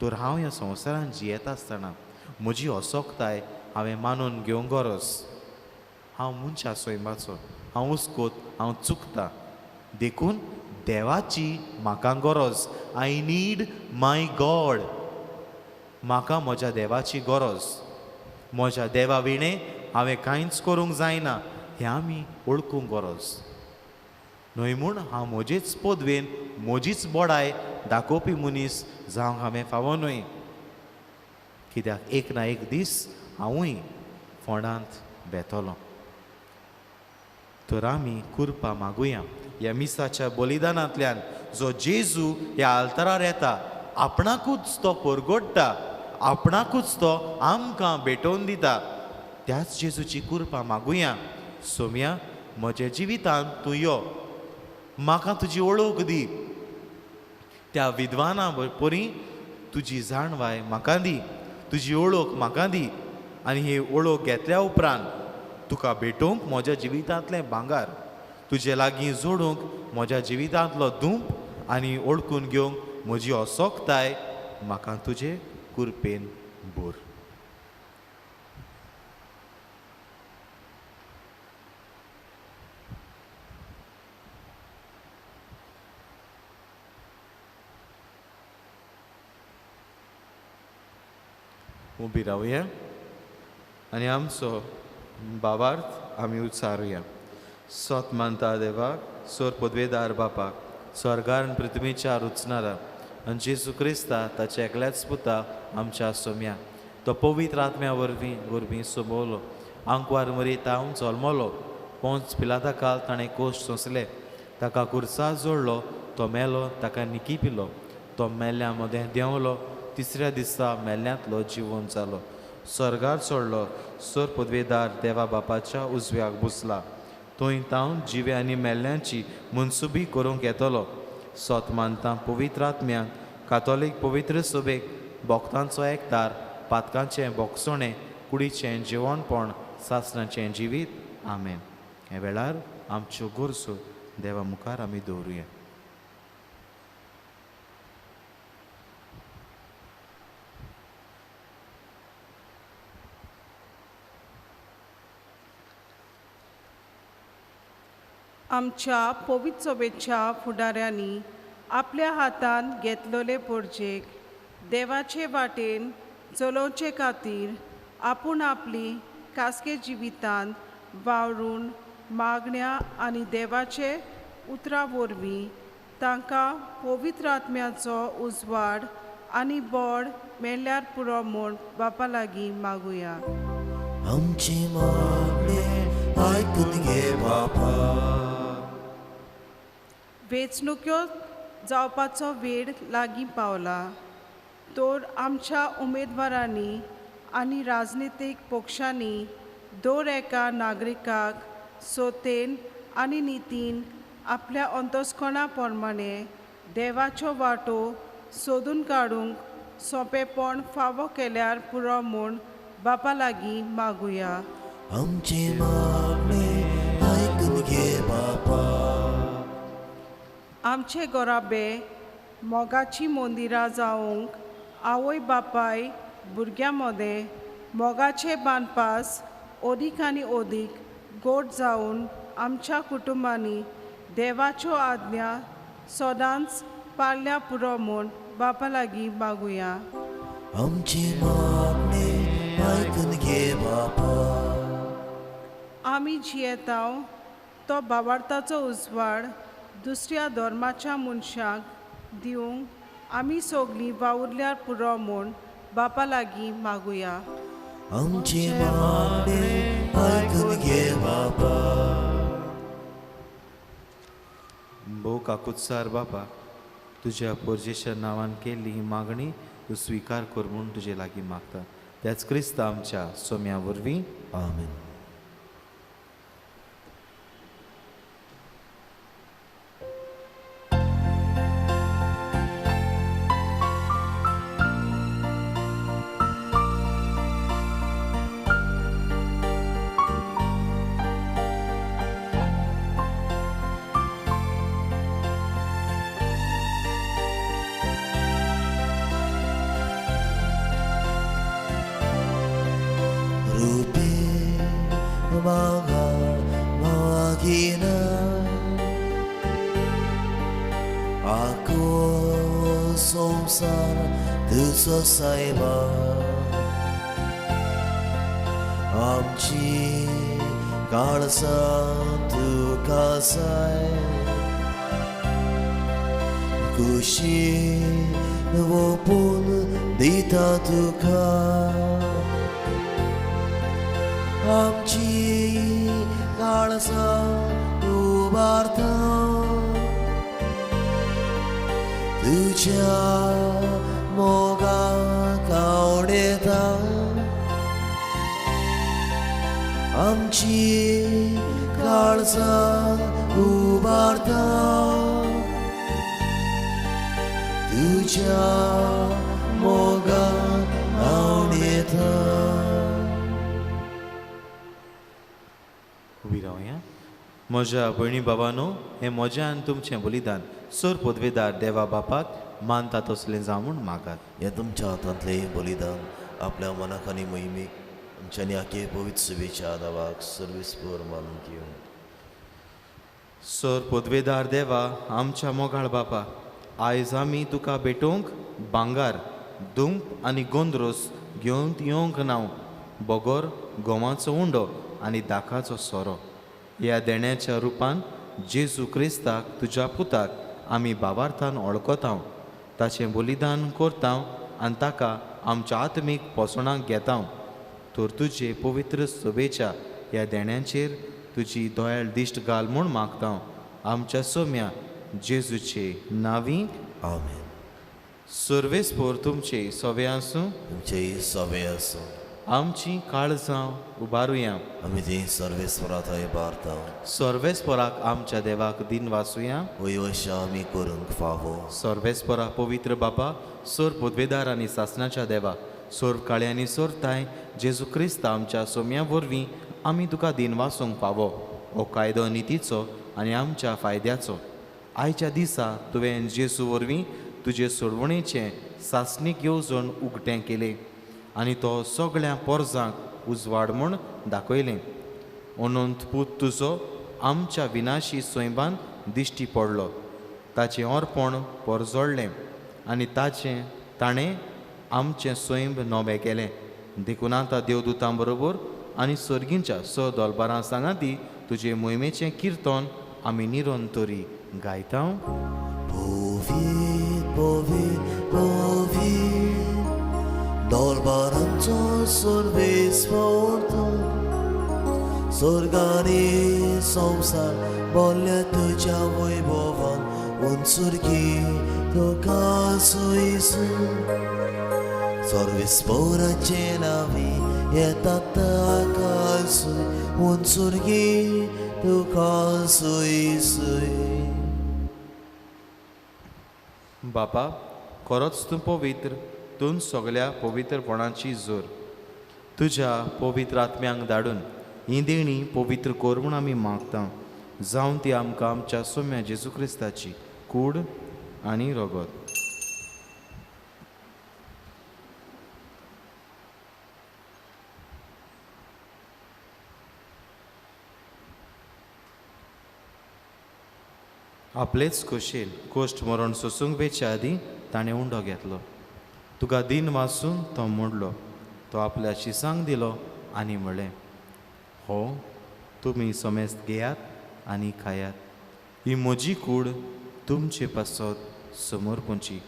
तर हांव ह्या संवसारान जियेता आसतना म्हजी असोक्ताय हांवें मानून घेवंक गरज. हांव मनशा सैमाचो, हांव उस्कोत, हांव चुकता, देखून देवाची म्हाका गरज. I need my God. म्हाका म्हज्या देवाची गरज. म्हज्या देवा विणें हांवें कांयच करूंक जायना हें आमी वळखूंक गरज. न्हय म्हूण हांव म्हजेच पदवेन म्हजीच बडाय दाखोवपी मनीस जावंक हांवें फावो न्हय, कित्याक एक ना एक दीस हांवूय फोंडांत बेतलो. तर आमी कुरपा मागुया ह्या मिसाच्या बलिदानांतल्यान जो जेजू ह्या आल्तारार येता, आपणाकूच तो परगोडटा, आपणाकूच तो आमकां भेटोवन दिता, त्याच जेजूची कुरपा मागुया. सोम्या, म्हज्या जिवितांत तूं यो, म्हाका तुजी वळख दी, त्या विद्वाना परी तुजी जाणवाय म्हाका दी, तुजी वळख म्हाका दी, आनी ही वळख घेतल्या उपरांत तुका भेटोवंक म्हज्या जिवितांतलें भांगार, तुजे लागीं जोडूंक म्हज्या जिवितांतलो दुंप आनी वळखून घेवंक म्हजी असोक्ताय म्हाका तुजे कुरपेन भर. उबी रावया आनी आमचो भावार्थ आमी उच्चारुया. सोत मानता देवाक, सोर पदवेदार बापाक, स्वर्गार आनी पृथ्वीच्या रुचणारा आनी जेजू क्रिस्ता ताच्या एकल्याच पुता आमच्या सोम्या, तो पवित्र आत्म्या वरवीं गोरवीं सोंबवलो, आंकवार मरी तावन जल्मलो, पोंच पिलाता काल ताणें कोश सोंसले, ताका कुर्सा जोडलो, तो मेलो, ताका निकी पिलो, तो मेल्ल्या मदें देंवलो, तिसऱ्या दिसा मेल्ल्यांतलो जिवन जालो, स्वर्गार चडलो, सोर पदवेदार देवा बापाच्या उजव्याक बसला, थंय तावन जिवे आनी मेल्ल्यांची मनसुबी करूंक येतलो. सोत मानता पवित्र आत्म्याक, कातोलीक पवित्र सभेक, भक्तांचो एकतार, पातकांचें बोगसणें, कुडीचें जिवणपण, सासणाचें जिवीत. आमेन. ह्या वेळार आमच्यो गरजो देवा मुखार आमी दवरुया. आमच्या पवित्र सभेच्या फुडाऱ्यांनी आपल्या हातांत घेतलेले पोरजेक देवाचे वाटेन चलोवचे खातीर आपूण आपली खासगी जिवितांत वावरून मागण्या आनी देवाचे उतरां वरवीं तांकां पवित्र आत्म्याचो उजवाड आनी बोड मेळ्ळ्यार पुरो म्हूण बापा लागीं मागुया. आमची मागणी आयकून घे बापा. वेंचणुक्यो जावपाचो वेळ लागीं पावला, तर आमच्या उमेदवारांनी आनी राजनितीक पक्षांनी दर एका नागरिकाक सोतेन आनी नितीन आपल्या अंतस्करणा प्रमाणे देवाच्यो वाटो सोदून काडूंक सोंपेपण फावो केल्यार पुरो म्हूण बापा लागीं मागुया. आमची मागणी आयकून घे बापा. आमचे गोराबे मोगाची मंदिरां जावंक आवय बापाय भुरग्यां मदें मोगाचे बांदपास अदीक आनी अदीक गोड जावन आमच्या कुटुंबांनी देवाच्यो आज्ञा सदांच पाळ्ळ्या पुरो म्हूण बापा लागीं मागुया. आमची मागणी आयकून घे बापा. आमी जियेता तो भावार्थाचो उजवाड दुसऱ्या धर्माच्या मनशाक दिवंक आमी सगळीं वावुरल्यार पुरो म्हूण बापा लागीं मागुया. आमची मागणी आयकून घे बापा. भोव काकुत्सार बापा, तुज्या पोरजेच्या नांवान केल्ली ही मागणी तूं स्विकार कर म्हूण तुजे लागीं मागता, त्याच क्रिस्ता आमच्या सोम्या वरवीं. आमेन. मागार मागिना आखो संवसार तुजो सायबा आमची काळसां तुका जाय खुशी ओपून दिता तुका आमची काळसां उबारता तुज्या मोगाक आवडटा आमची काळसां उबारता तुज्या मोगाक आवडटा. उबी रावया. म्हज्या भयणी बाबानो, हें म्हजें आनी तुमचें बलिदान सर पदवेदार देवा बापाक मानता तसलें जावं म्हूण मागात. हें तुमच्या हातांतलें बलिदान आपल्या मनाक आनी मोहिमेक आमच्यांनी आखे पवित्र सभेच्या देवाक सर्वेस्पर मानून घेवन. सर पदवेदार देवा आमच्या मोगाळ बापा, आयज आमी तुका भेटोवंक भांगार दुंप आनी गोंद्रोस घेवन येवंक ना, बगर गोवाचो उंडो आनी दाकाचो सोरो. ह्या देण्याच्या रुपान जेजू क्रिस्ताक तुज्या पुताक आमी बाबार्थान वळखता, ताचें बलिदान करता आनी ताका आमच्या आत्मीक पोसणाक घेता. तर तुजे पवित्र सभेच्या ह्या देण्यांचेर तुजी दयाळ दिश्ट घाल म्हूण मागता, आमच्या सोम्या जेजूचे नांवी आमेन. सर्वेस्पोर तुमचे सवे आसूं, तुमचेय सवे आसूं. आमची काळजां उबारुया, आमी ती सर्वेस्परा थंय भारता. सर्वेस्पराक आमच्या देवाक दिन वासुया, वय अशें आमी करूंक फावो. सर्वेस्परा पवित्र बापा, सर पदवेदार आनी सासणाच्या देवा, सोर काळे आनी सोरताय जेजू क्रिस्त आमच्या सोम्या वरवीं आमी तुका दिन वासूंक फावो. हो कायदो नितीचो आनी आमच्या फायद्याचो. आयच्या दिसा तुवें जेजू वरवीं तुजे सोडवणेचें सासणीक येवजण उगटें केलें आनी तो सगळ्या पोरजांक उजवाड म्हूण दाखयलें. अनंत पूत तुजो आमच्या विनाशी सैमान दिश्टी पडलो, ताचें अर्पण पोरजोडलें आनी ताचें ताणें आमचें सैम नवें केलें. देखून आतां देवदूतां बरोबर आनी सर्गींच्या स दोलबारां सांगाती तुजे मोहिमेचें किर्तन आमी निरंतरी गायता. पवित्र पवित्र पवित्र दरबारांचो सर्वेस्पर तूं, स्वर्गानी संवसार बोल्ल्या तुज्या वैभवान, उंचुरकी तुका सोयसू. सर्वेस्पराचे नांवी येतात आकाशूय, उंचुरकी तुका सोयसूय. बापा, खरोच तूं पवित्र, तूं सगळ्या पवित्रपणाची जोर. तुज्या पवित्र आत्म्यांक धाडून ही देणी पवित्र कर म्हूण आमी मागता, जावन ती आमकां आमच्या सोम्या जेजू क्रिस्ताची कूड आनी रगत. आपलेच खोशेन कोश्ट मरण सोसूंक वेच्या आदीं ताणें उंडो घेतलो, तुका दिन वासून तो मोडलो, तो आपल्या शिसांक दिलो आनी म्हणलें, हो तुमी समेस्त घेयात आनी खायात, ही म्हजी कूड तुमचे पासत समर्पूंची.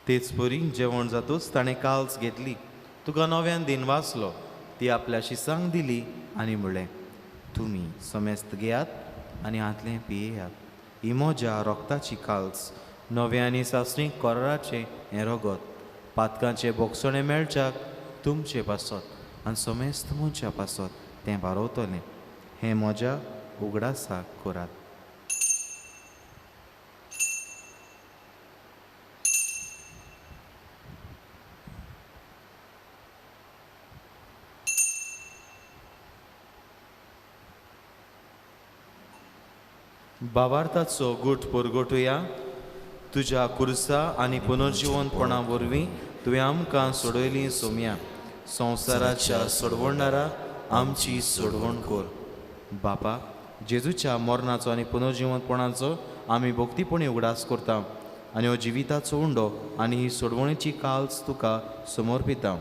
तेच परी जेवण जातूच ताणें काल्स घेतली, तुका नव्यान दिन वाचलो, ती आपल्या शिसांक दिली आनी म्हणलें, तुमी समेस्त घेयात आनी हांतलें पियेयात, ही म्हज्या रोगताची काल्स, नव्या आनी सासणी कोराचें हें रगत, पातकांचें बोगसणें मेळच्याक तुमचे पासत आनी समेस्त मनशा पासत तें बारोवतलें. हें म्हज्या उगडासाक करात. बावार्थाचो गूट परगटुया. तुज्या कुर्सा आनी पुनर्जिवंतपणा वरवीं तुवें आमकां सोडयली सोम्या. संवसाराच्या सोडवणदारा आमची सोडवण कर. बापा, जेजूच्या मरणाचो आनी पुनर्जिवंतपणाचो आमी भक्तीपणी उगडास करता आनी हो जिविताचो उंडो आनी ही सोडवणेची काल्स तुका समर्पिता.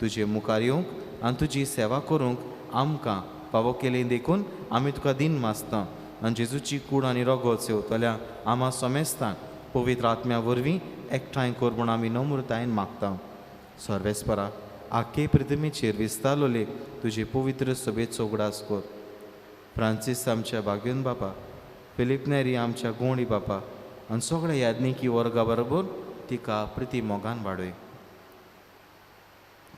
तुजे मुखार येवंक आनी तुजी सेवा करूंक आमकां फावो केली देखून आमी तुका दीन मासता आनी जेजूची कूड आनी रगत सेवतल्या आमा समेस्तांक पवित्र आत्म्या वरवीं एकठांय कर म्हूण आमी नम्रतायेन मागता. सर्वेस्परा, आख्खे पृथ्वीचेर विस्तारलोले तुजे पवित्र सभेचो उगडास कर. फ्रांसीस आमच्या भाग्योन बापा, फिलीप नेरी आमच्या गोंडी बापा आनी सगळ्या याज्ञिकी वर्गा बरोबर तिका प्रिती मोगान वाडय.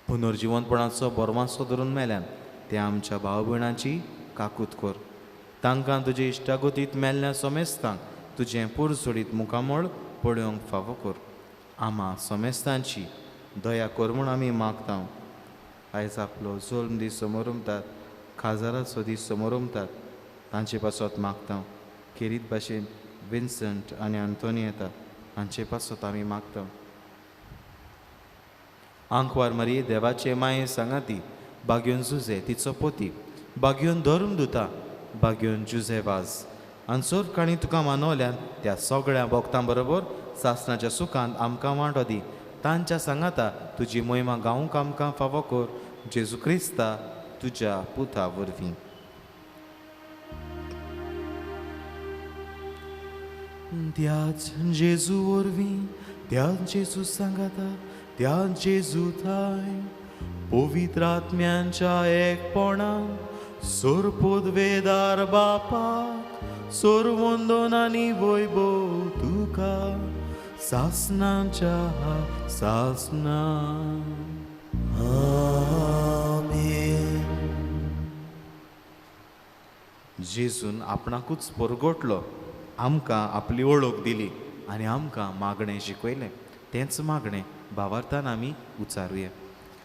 पुनर्जिवंतपणाचो बोरमासो धरून मेल्यान ते आमच्या भाव भयणांची काकूत कर. तांकां तुजे इश्टागतींत मेल्ल्या सोमेस्तांक तुजें पुरसोडीत मुखामळ पळोवंक फावो कर. आमा सोमेस्तांची दया कर म्हूण आमी मागता. आयज आपलो जल्म दीस समोरमतात, खाजाराचो दीस समोरमतात, तांचे पासत मागता. खेरीत भाशेन विन्संट आनी आंतोनियता हांचे पासत आमी मागता. आंकवार मारी देवाचे माये सांगाती बाग्योन जुजे तिचो पोती, बाग्योन धर्म दुता, बाग्योन जुजे वाज आनी सोर काणी तुका मानवल्यान त्या सगळ्या भक्तां बरोबर सासणाच्या सुखांत आमकां वांटो दी. तांच्या सांगाता तुजी मोहिमा गावंक आमकां फावो कर. जेजू क्रिस्ता तुज्या पुता वरवीं. त्याच जेजू वरवीं, त्याच जेजू सांगाता, त्याच जेजू थाय पवित्र आत्म्यांच्या एकपणान सोरपोदवेदार बापाक सोरवंदन आनी वैभव तुका सासणाच्या सासणा. आमेन. जेजून आपणाकूच परगटलो, आमकां आपली वळख दिली आनी आमकां मागणें शिकयलें. तेंच मागणें भावार्थान आमी उचारुया.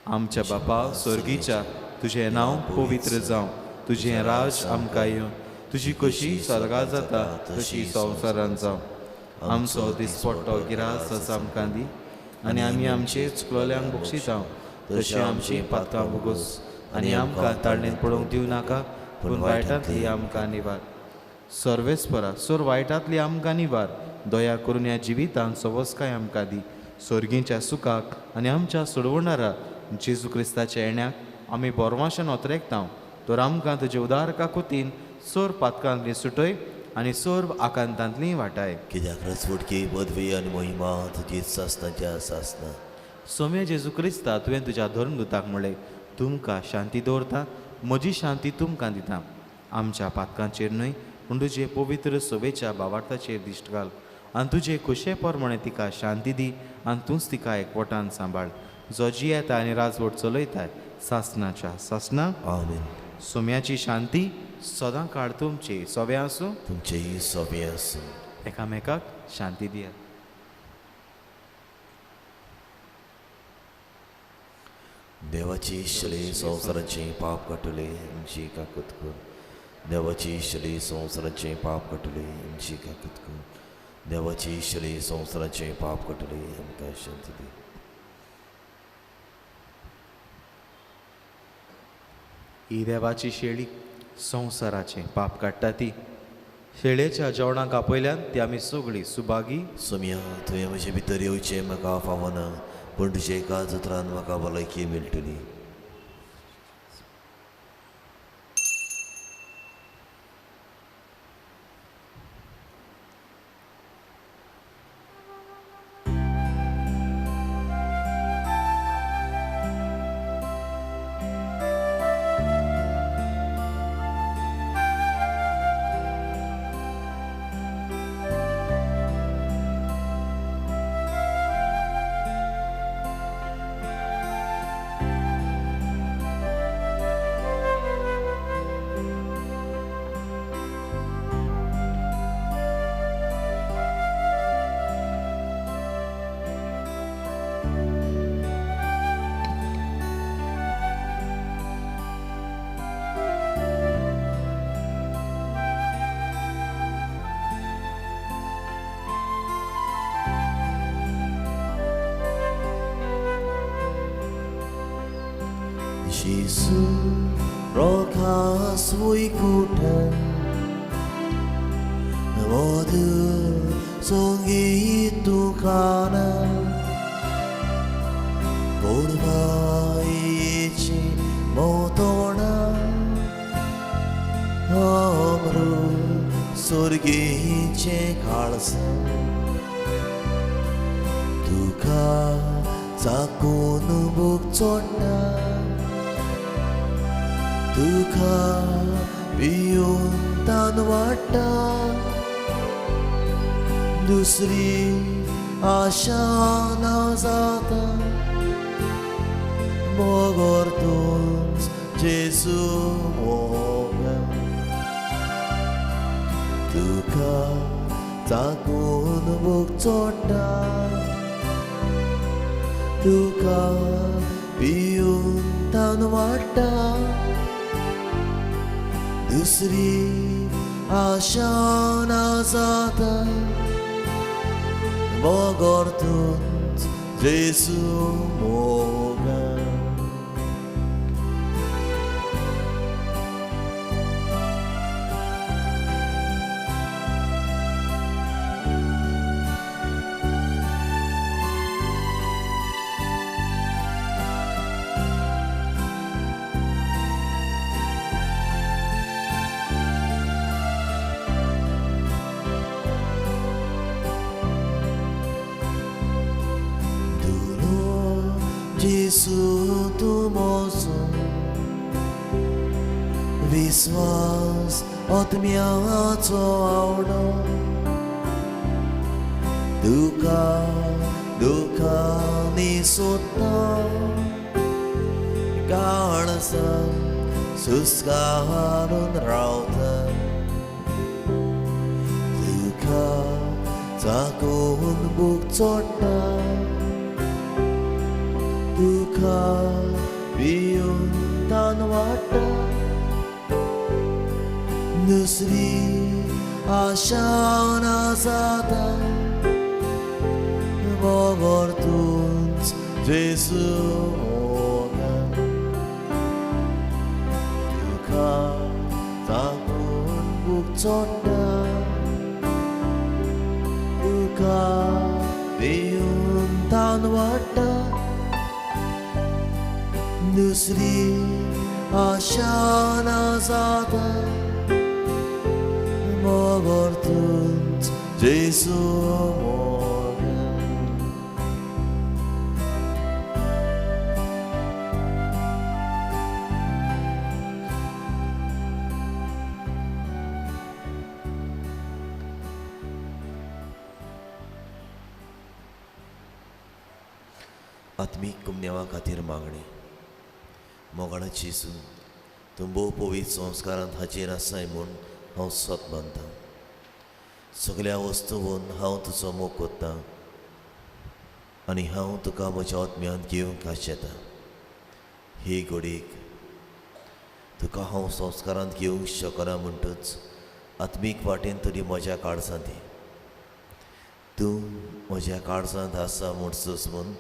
आमच्या बापा स्वर्गीच्या, तुजें नांव पवित्र जावं, तुजें राज आमकां येवं, तुजी कशी स्वर्गा जाता तशी संवसारान जावं. आमचो दिसपट्टो गिरास आमकां दी आनी आमी आमचे चुकलोल्यांक बक्षिता तशें आमची पातकां भोगोस आनी आमकां ताळणेंत पडोवंक दिवं नाका, पूण वायटांतली आमकां निवार. सर्वेस्परा, सोर वायटांतली आमकां निवार. दया करून ह्या जिवितांत सवसकाय आमकां दी. स्वर्गीच्या सुखाक आनी आमच्या सोडवणारा जेजू क्रिस्ताच्या येण्याक आमी बोरमाशान ओतरेकता. तर आमकां तुजे उदार काकुतीन सोर पातकांतली सुटय आनी सोर आकांतांतली वाटाय. कित्याक रचवटकी पदवी आनी महिमा तुजी सासणाच्या सासणा. सोम्या जेजू क्रिस्ता, तुवें तुज्या धर्मदूताक म्हणलें, तुमकां शांती दवरता, म्हजी शांती तुमकां दिता. आमच्या पातकांचेर न्हय पूण तुजे पवित्र सभेच्या भावार्थाचेर दिश्ट घाल आनी तुजे खुशे प्रमाणे तिका शांती दी आनी तूंच तिका एकवटान सांबाळ, जो जियेता आनी राजवट चलयता सासणाच्या सासणा. आमेन. सोम्याची शांती सदां काळ तुमचे सोबे आसूं, तुमचेय सोबे आसूं. एकामेकाक शांती दियात. देवाची शले संवसाराचें पाप काडटले आमची काकूत कर. देवाची शले संवसाराचें पाप काडटले आमची काकूत कर. देवाची शले संवसाराचें पाप काडटले आमकां शांती दी. ही देवाची शेळी संवसाराचें पाप काडटा ती. शेळेच्या जेवणाक आपयल्यान ती आमी सगळीं सुभागी. सोम्या, तुवें म्हजे भितर येवचें म्हाका फावना, पूण तुजे एका जत्रान म्हाका भलायकी मेळटली. Gesù rokas vuikutan Modu songi tukana Gorvaichi motona Amru surgiche kalsa Tuka चाकून भूक चोडटा तुका पिवन तान वाडटा दुसरी आशा ना जाता मोगोर तूंच जेजू मोगा तुका चाकून भूक चोडटा तुका पिवन तान वाडटा दुसरी आशा ना जाता मोगोर तूंच जेजू मोगा Gesù tu mozo विश्वास आत्म्याचो आवडो दुखा दुखांनी सोदता काळसान सुस्कारून रावता तुका चाकून भूक चोडटा तुका पिवन तान वाडटा दुसरी आशा ना जाता मोगोर तूंच जेजू मोगा तुका चाकून भूक चोडटा तुका पिवन तान वाडटा दुसरी आशा ना जाता मोगोर तूंच जेजू मोगा आत्मीक कुमनेवा खातीर मागणें मोगाळा जेजू तूं भोव पवित्र संस्कारांत हाजीर आसाय म्हूण हांव सत मानता सगल्या वस्तून हांव तुजो मोग कोत्ता आनी हांव तुका म्हज्या आत्म्यांत घेवंक आशेता ही घडीक तुका हांव संस्कारांत घेवंक शकना म्हणटच आत्मीक वाटेन तरी म्हज्या काळजांत ये तूं म्हज्या काळजांत आसा म्हूण सोंसून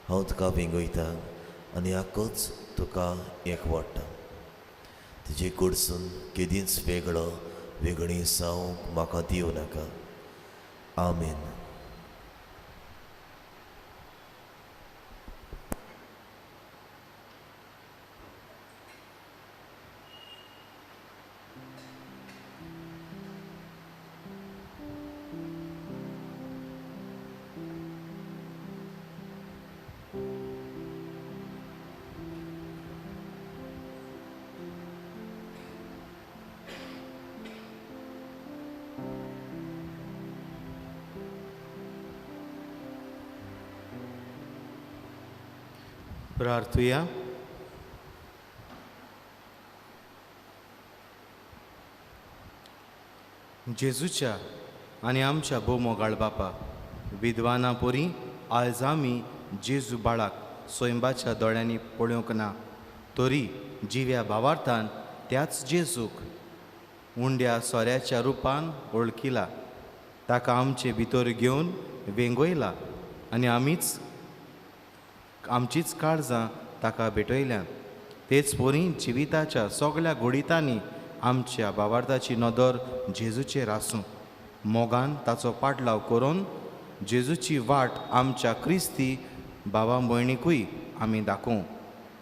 हांव तुका वेंगयता आनी आकच तुका एक वाडटा तुजे कडसून केदींच वेगळो वेगळी जावंक म्हाका दिवं नाका आमेन. प्रार्थुया. जेजूच्या आनी आमच्या भोव मोगाळ बापा, विद्वाना पोरी आयज आमी जेजू बाळाक सोयंबाच्या दोळ्यांनी पळोवंक ना, तरी जिव्या भावार्थान त्याच जेजूक उंड्या सोऱ्याच्या रुपान वळखिला, ताका आमचे भितर घेवन वेंगयला आनी आमीच आमचीच काळजां ताका भेटयल्यात. तेच परी जिविताच्या सगळ्या घोडितांनी आमच्या भावार्थाची नदर जेजूचेर आसूं. मोगान ताचो पाटलाव करून जेजूची वाट आमच्या क्रिस्ती भावा भयणीकूय आमी दाखोवं.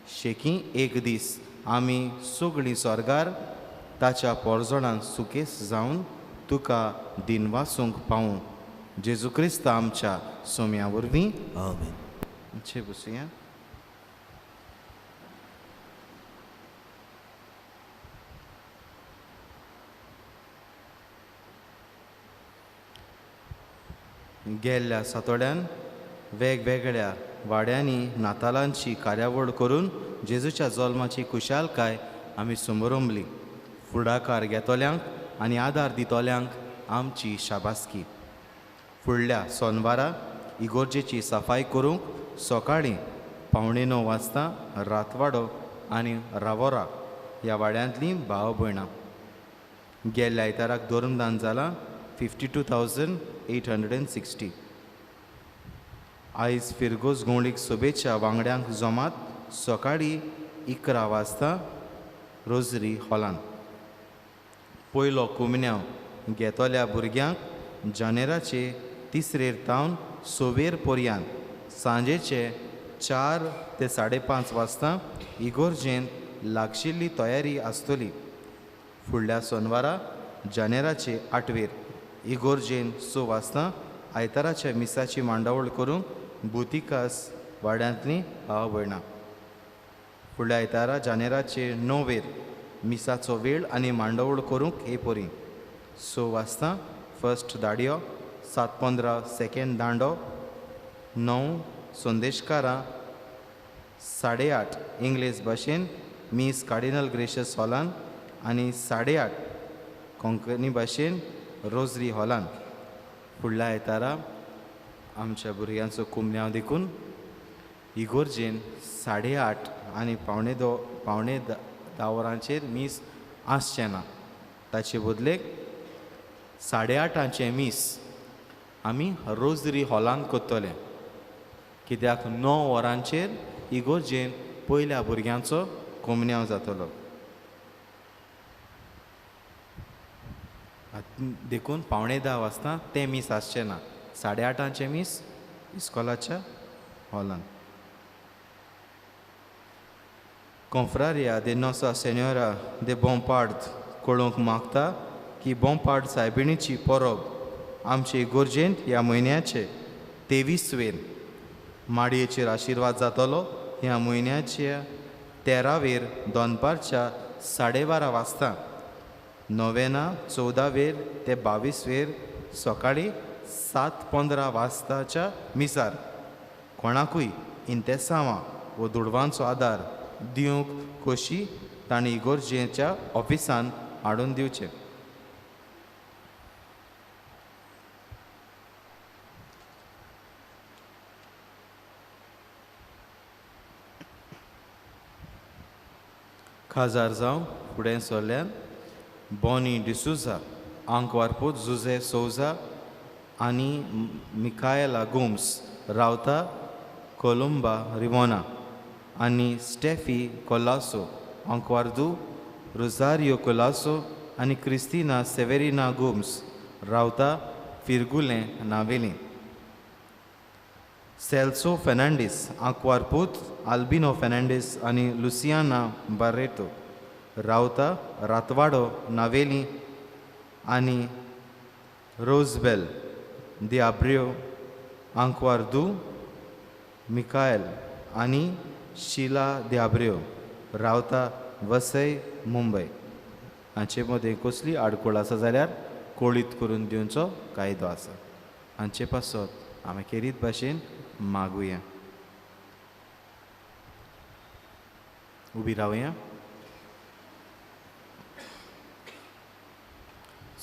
शेकी एक दीस आमी सगळीं स्वर्गार ताच्या पोरजोणान सुकेस जावन तुका दिनवासूंक पावूं. जेजू क्रिस्त आमच्या सोम्या वरवीं. आमेन. मातशें बसुया. गेल्ल्या सातोड्यान वेगवेगळ्या वाड्यांनी नातालांची कार्यावळ करून जेजूच्या जल्माची खुशालकाय आमी समरंबली. फुडाकार घेतल्यांक आनी आदार दितल्यांक आमची शाबासकी. फुडल्या सोनवारा इगोर्जेची सफाई करूंक सकाळीं 8:45 वाजता रातवाडो आनी रावोरा ह्या वाड्यांतलीं भाव भयणां. गेल्ल्या आयताराक धर्मदान जालां 52,860. आयज फिरगोज गोंवळीक सोबेच्या वांगड्यांक जमात सकाळीं 11 वाजता रोजरी हॉलान. पयलो कुमन्यांव घेतल्या भुरग्यांक जानेराचे तिसरेर तावन 6वेर पर्यंत सांजेचे 4 ते 5:30 वाजता इगोर्जेन लागशिल्ली तयारी आसतली. फुडल्या सोनवारा जानेराचे 8वेर इगोर्जेन 6 वाजता आयताराच्या मिसाची मांडावळ करूंक बुतिकास वाड्यांतलीं भाव भयणां. फुडल्या आयतारा जानेराचे 9वेर मिसाचो वेळ आनी मांडावळ करूंक हे परी 6 वाजता फर्स्ट दाडयो, 7:15 सेकेंड दांडो, 9 संदेशकारां, 8:30 इंग्लीश भाशेन मीस कार्डिनल ग्रेशस हॉलान आनी 8:30 कोंकणी भाशेन रोजरी हॉलान. फुडल्या आयतारा आमच्या भुरग्यांचो कुमन्यांव देखून इगोर्जेन 8:30 आनी 9:45 वरांचेर मीस आसचें ना. ताचे बदलेक 8:30 मीस आमी रोजरी हॉलान करतले, कित्याक 9 वरांचेर इगोर्जेन पयल्या भुरग्यांचो कोमन्यांव जातलो. देखून 9:45 वाजता तें मीस आसचें ना. 8:30 मीस इस्कॉलाच्या हॉलान. कोंफ्रारिया दे नोसा सेन्योरा दे बोंपार्द कळोवंक मागता की बोंपार्द सायबिणीची परब आमचे इगोर्जेंत ह्या म्हयन्याचे 23वेर माडयेचेर आशिर्वाद जातलो. ह्या म्हयन्याच्या 13वेर दनपारच्या 12:30 वाजता, नोवेना 14वेर ते 22वेर सकाळीं 7:15 वाजताच्या मिसार कोणाकूय इंतेसांवां वो दुडवांचो आदार दिवंक खोशी तांणी इगोर्जेच्या ऑफिसान हाडून दिवचें. खाजार जावं फुडें सरल्यान बॉनी डिसुजा, आंकवारपूत जुझे सोजा आनी मिकायला गोम्स रावता कोलंबा रिमोना आनी स्टेफी कोलासो, आंकवारदू रोजारियो कोलासो आनी क्रिस्तिना सेवेरिना गोम्स रावता फिरगुलें नावेली. सेल्सो फेर्नांडीस, आंकवारपूत आल्बिनो फेर्नांडीस आनी लुसियाना बार्रेटो रावता रातवाडो नावेली आनी रोजबेल दे आब्रियो, आंकवारदू मिकायल आनी शिला दे आब्रियो रावता वसय मुंबय. हांचे मदें कसली आडखळ आसा जाल्यार कोळीत करून दिवचो कायदो आसा. हांचे पासत आमी खेरीत भाशेन मागुया. उबी रावया.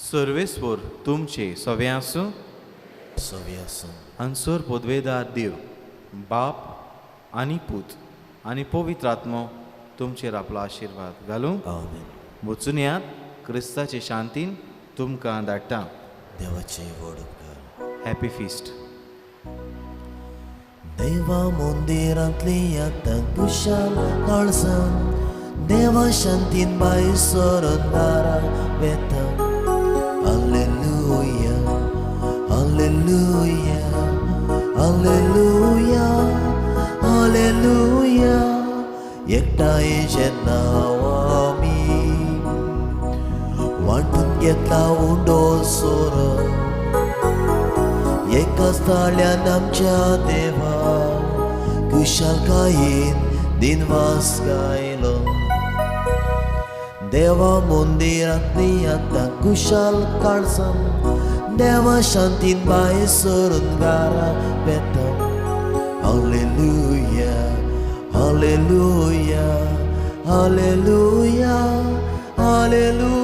सर्वेस्वर तुमचे सवे आसूं, सवे आसूं. आन्सर पदवेदार देव बाप आनी पूत आनी पवित्र आत्मो तुमचेर आपलो आशिर्वाद घालूं. आमेन. वचून यात क्रिस्ताचे शांतीन तुमकां धाडटा. देवाचे व्हड उपकार. Happy feast. देवा मंदिरांतली आतां कुशाल काळसान देवा शांतीन भायर सरून दारा वेता. Hallelujah, hallelujah, hallelujah, hallelujah. एकठांय जेन्ना आमी वांटून घेतला उंडो सोरो, एकाच ताळ्यान आमच्या देवा खुशालकायेन दिनवास गायलो. देवा मंदिरांतली आतां खुशाल काळसां, देवा शांतीन भायर सरून घरा वेता. Hallelujah, hallelujah, hallelujah, hallelujah.